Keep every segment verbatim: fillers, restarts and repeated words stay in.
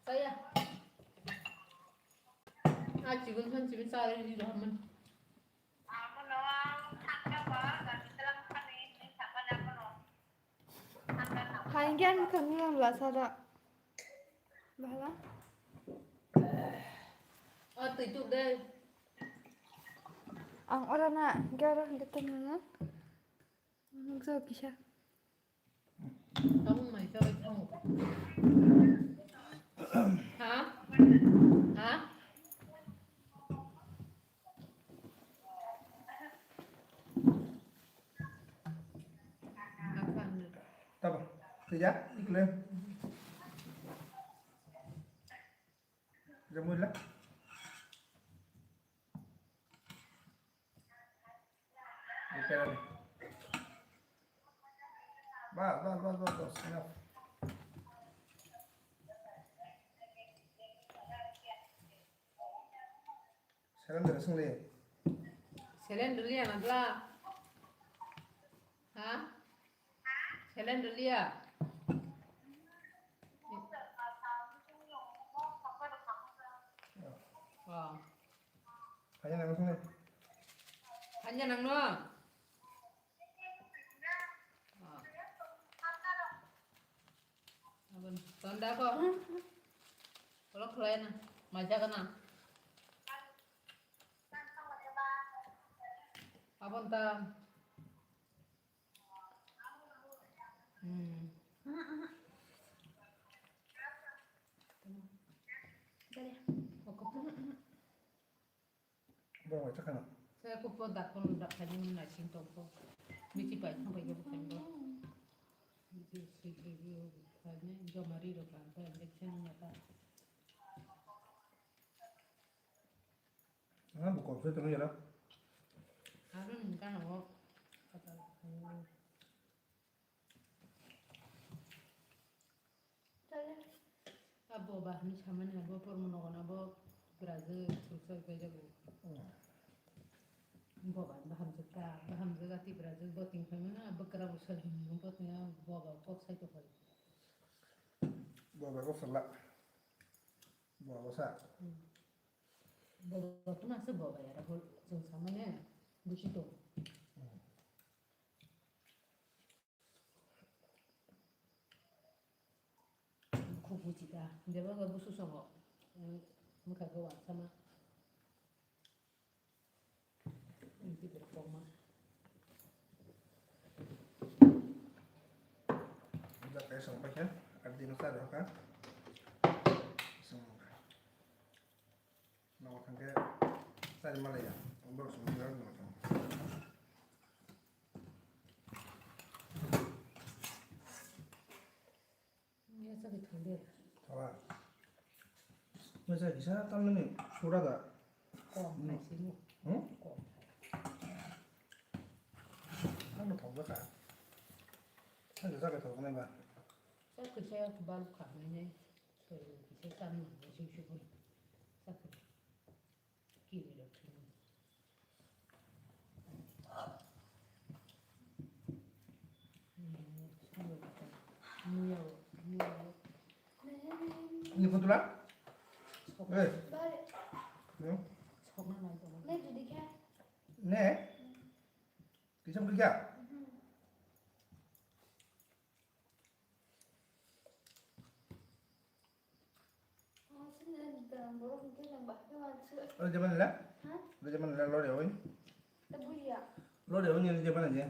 Saya. Ah, chibun san chibun sa ri ri ri man. Hain gyan kami yang bela sada. Bahala. Ah, tuh itu deh. Ang ora na gyara hangke tong na. Ang so kisa. Tamung mai sa bai tong. Ha? Ha? Tapa, tija, ikle. Jamuila. Bas, bas, bas, bas, bas, enough. Cylinder sung le. Cylinder liya na bla. Ha? Cylinder liya. Oh. Hanya nang sung le. Hanya nang no. Ah. Abon, tonda ko. Kolok khulai na, maja kana. Abon ta. Hmm. Dale. Oko. Borok bai chakha na. Saya ko po dak ko dak khaini na sing tong ko. Miti pai thang bai ko kan ko. Miti si si si khaini jomari ro kan ko injection na ta. Ah, bu ko se tong yara. Aro ni kan ko. Kata. Abo bahani samani abo pormo nogo na bo bwrajwk swrwksa kaijago. Boba bahamjwk ta, bahamjwk ati bwrajwk bo ting phaimano, bwkra bo sal hinwi bo tongya, boba kok sai tongphai. Boba kok sala. Boba sa. Hmm. Boba phano aswk boba yara bo chwng samani busi tong. Hmm. Khuk buchi ta, jeba ga busu songo, eh, mukha ga wansama. Ini tidur koma. Udah kayak sampai ya, arti nasa ada kan? Semua. Nogo thangkhe chari malaiya, borok songwi nogo thang. Mesa khe thangde. Thawa. Mesa kisa tamni sura da. Kom hai sini. Hmm? Kom. Ano thangda ka. Ano jaga thangda ba. Sa kisa balu khamne. Soyun kisa cham nang sing sukun. Sakun. Kiri rok sing. Muya, muya. Ini pun tulang? Sok. Eh. Sok na nai tong. Ne? Kisam kerja? Ore jaman la? Ore jaman la lori oi. Lori oi ni jaman aja.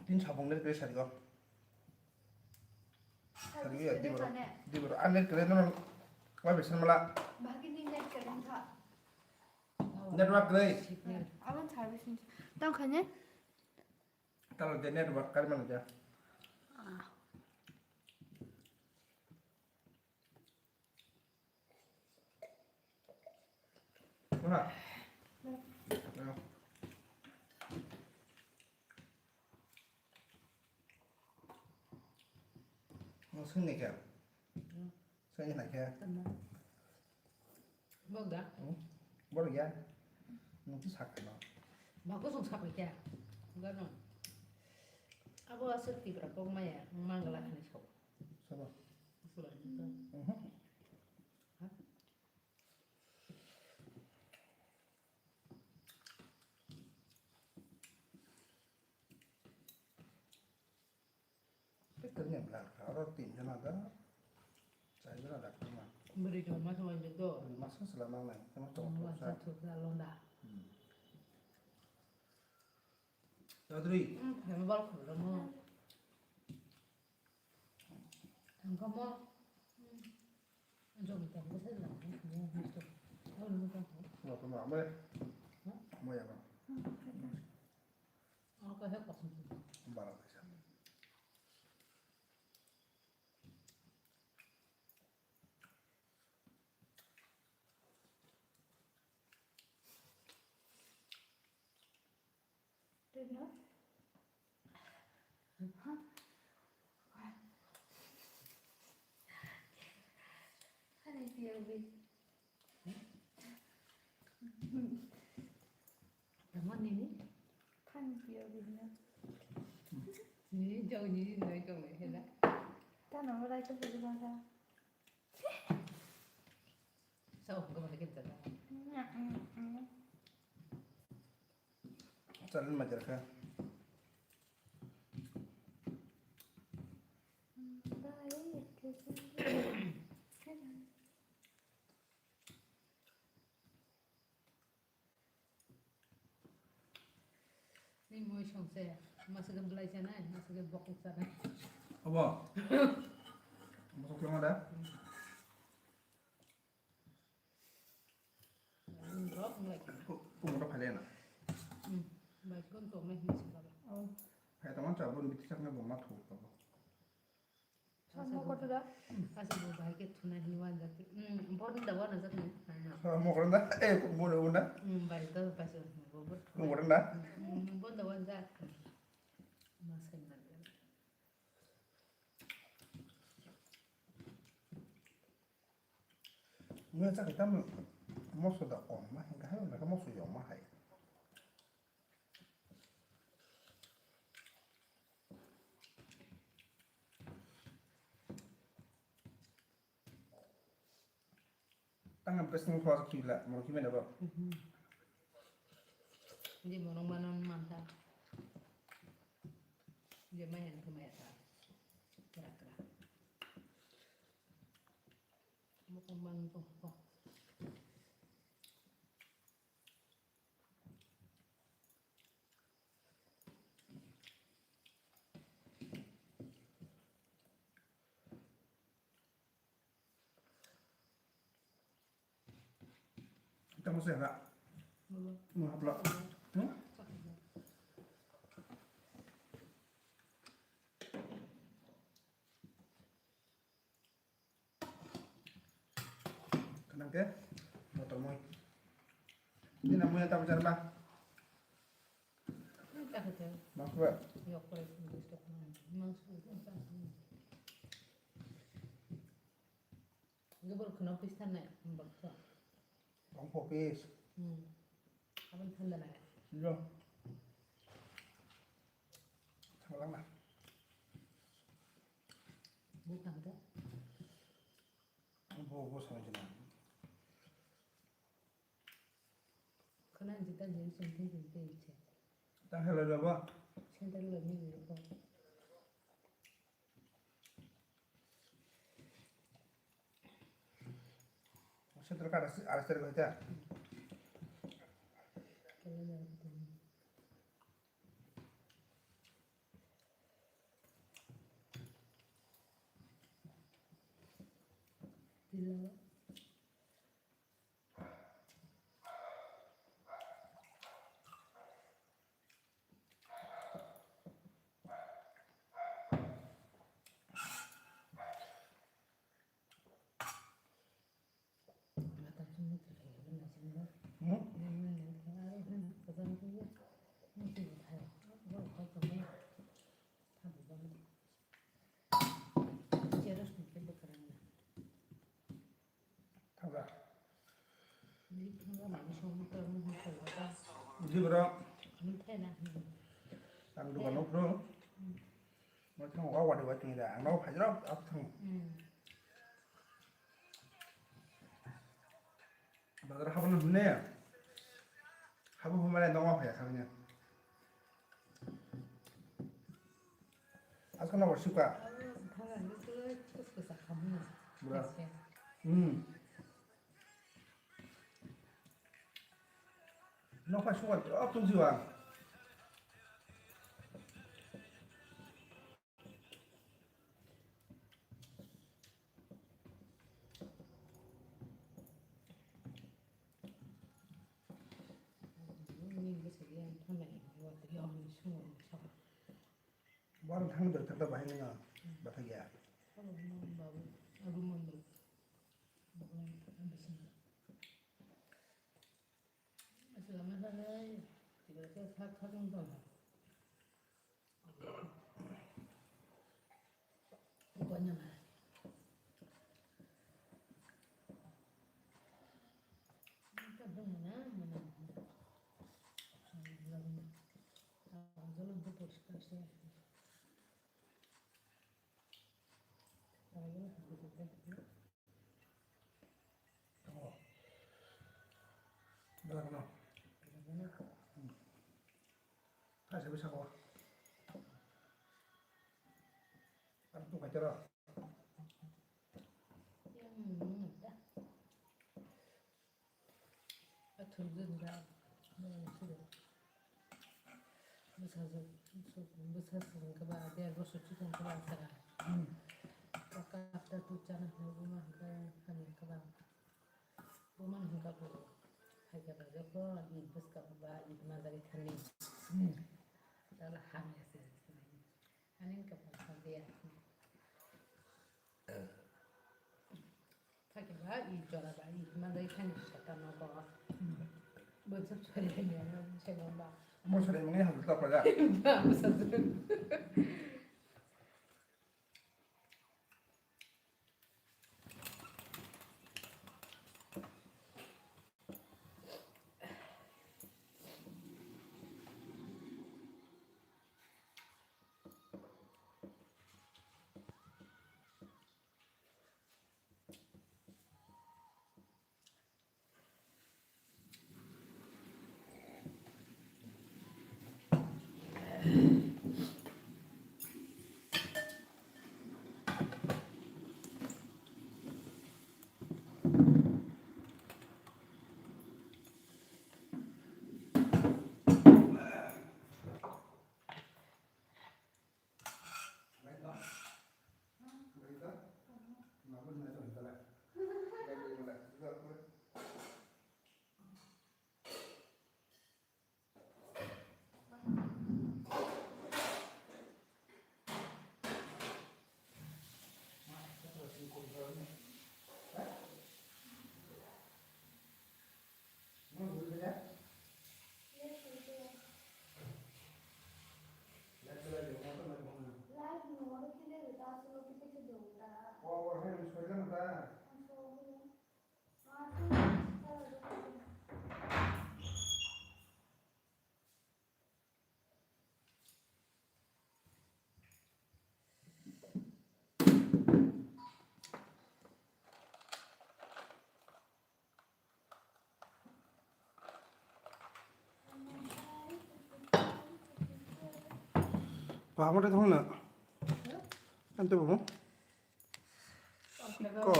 Tin sabong le kre sari go. Sari ya, di boro. Di boro. An le kre no. Wai besan mala. Bahagi ni net kre tha. Network kre. Awan service ni. Tang khane. Talo de network kar mana ja. Ah. Mana? Ya. Mau sini kya? Kaya na kaya. Bok da? Hmm? Bor ya. Nungsi sakano. Bako song sapai kaya. Gano. Abo asal tibra kok maya mangala khani sok. Sabo. Sula ni to. Mhm. Ha? Tei kwrwngni bwla wngkha, oro tin jona da, char jona da kwrwngma. Bwrwi tongma songwi do. Bwrwi masa swlaimangnai, tamo chong chong sa. Thukna londa. Hmm. Chaudhary. Hmm, phai bal khulromo. Ang kamo. Jom tong ko sa lang. Mo mo tong ko. Mo ko ma me. Mo ya ma. Ang ko he ko. Bara ko sa. Tamo nini? Thani piyo bini. Nini jong nini noi jong noi hela. Tano rai to bini bangsa. Sao ko ba kita ta. Chalen majar kha. Ni moi songse, masuk ke belai sana, masuk ke bokuk sana. Abo. Masuk ke mana? Rok mulai. Pung rok halena. Hmm. Baik kon tong na hin sih baba. Oh. Hai teman coba lebih tisak na boma tuh baba. Samo koto da? Asa bo bai ke thuna hi wan jati. Hmm, bon da wan jati. Samo koto da? Eh, bon da. Hmm, bai to paso. Bon da? Hmm, bon da wan jati. Masai na. Nge chak tam moso da om ma, nge hai na moso yo ma hai. Tang am pesing khwa khila mo khime na ba. Di morong mana manta. Di mayan khime ta. Kra kra. Mukong bang ko ko. Tamo se ha. Mo hapla. Hmm? Kanang ke motor moi. Ini namanya tahu cara lah. Maksudnya. Gabur kena pistan na bakso. Bang popis. Hmm. Abang thanda na. Iya. Thalang na. Butang ta. Bo bo sama jina. Khana jita jin sing sing sing sing iche. Ta hello baba. Center lo ni ni ko. Center ka aras aras ter ko ta. Kaya na ko. Tila. Di bro. Ang dukan no bro. Mo thang wa wa de wa tong da. Ang no phai rok ap thang. Bazar habo no hune. Habo humale no wa phai kha ne. Asko na wa suka. Bro. Hmm. Nokha suwal, oh, tungsi wal. Buar thang doi thang doi bahai nang, bathai ya. Aswk ama sanai, tiba khe sak sak wng tong. Bukanna ba. Tabuk mana, mana. Tabuk poriskar se. Belakno. Kaisa bisa ko. Ar tu kaitara. Athum jun da. Bwsajwk, bwsajwk, bwsajwk hwnkhe ba der bosor chikon khe ba aswk. Bwkha after tu chana hwnwi buma hwnkhe hamya khe ba. Buma hwnkha bo phaikha ba jokho ni bwskang ba ni majagwi thani. Tala hamya se. Ani hwnkha bo hamya. Thaki ba, i jora ba, i mandai thani sata no ko. Bo chuk chori ni ano se no ba. Mo sori mangni hal ta pa ja. Ba, mo sa. Paham ada thong na? Ante bu. Ko.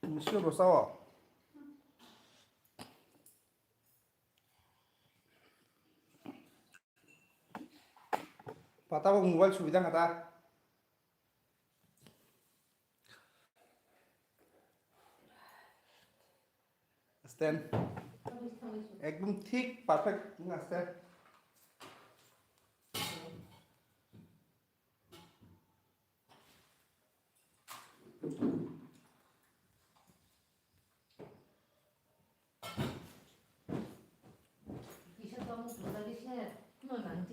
Mesti lo sawa. Pata bo mobile subida kata. Stand. Ekdom thik perfect wng aste. Kisa tong kisa kisa no nang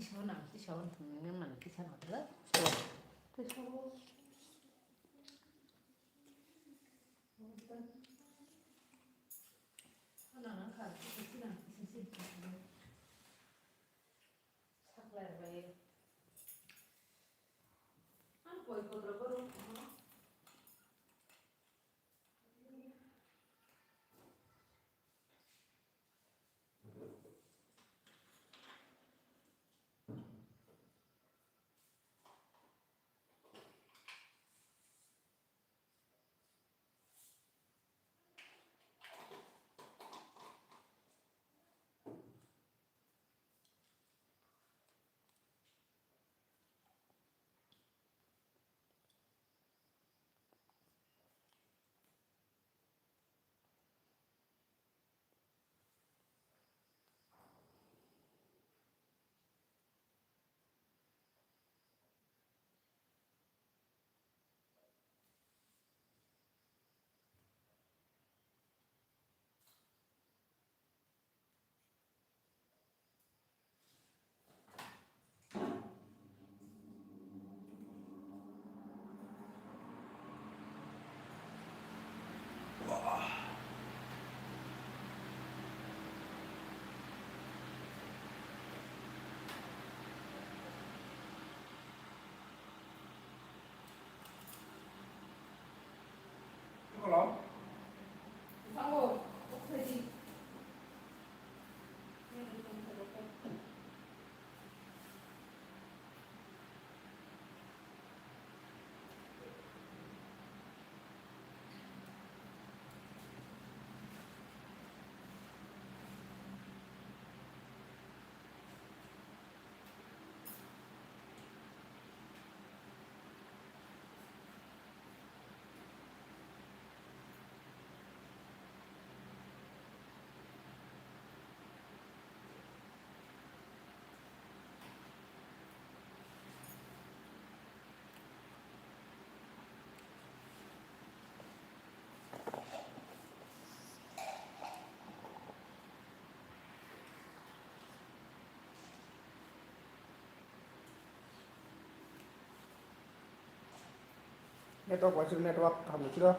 kisa no thung nang nang kisa no tla. Kisa. Network bai siro, network hamya siro.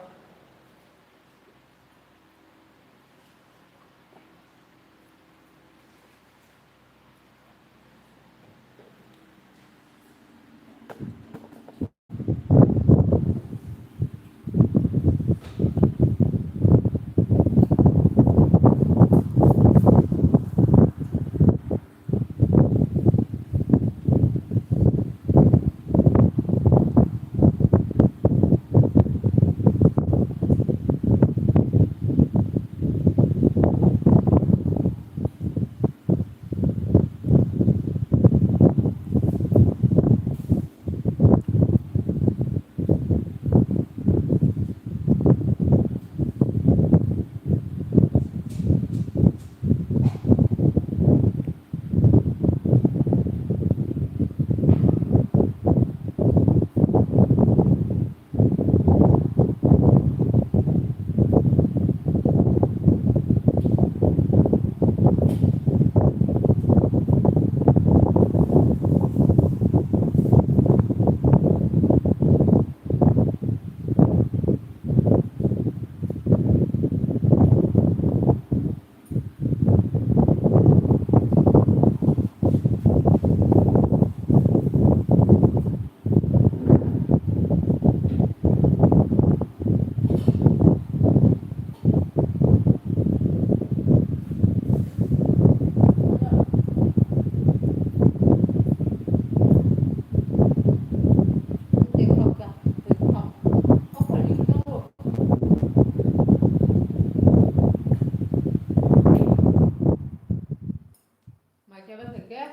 Mai khe bwswk khe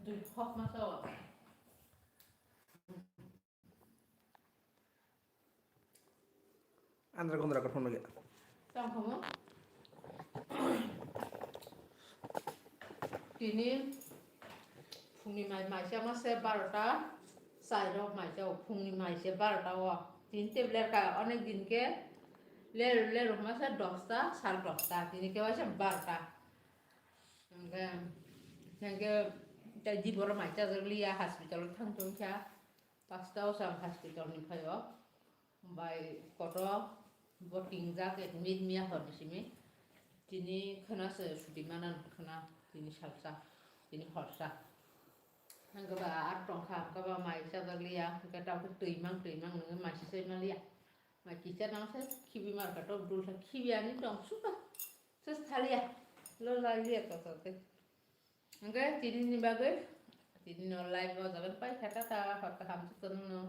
twi hok ma sao. Andra gondra kothon lagi. Tang khomo. Tini phungni mai mai chama se barota, sairo mai chao phungni mai se barota o. Tini tebler ka onek din khe ler ler ma se dosta, sal dosta, tini khe waisa barota. Hingke, hingke tei di borok mai chajak liya, hospital o thang tong kha. Pasta o chwng hospital ni phaio. Bai koto bo tingjak admit miya hor ni simi. T Tini khwna se suti manan khwna, tini salsa, tini horsa. Hwnkhe ba ar tongkha, hwnkhe ba mai chajak liya, hwnkhe tabuk twi mang, twi mang nungwi mai se chai man liya. Mai kisa nang se khibi mar ka tok dul kha khibi ani tong suka. Ses thaliya. Lo la liya to to te. Hwnkhe tini ni bagwi, tini no live o jagan pai kha ta ta hor kaham chwng no.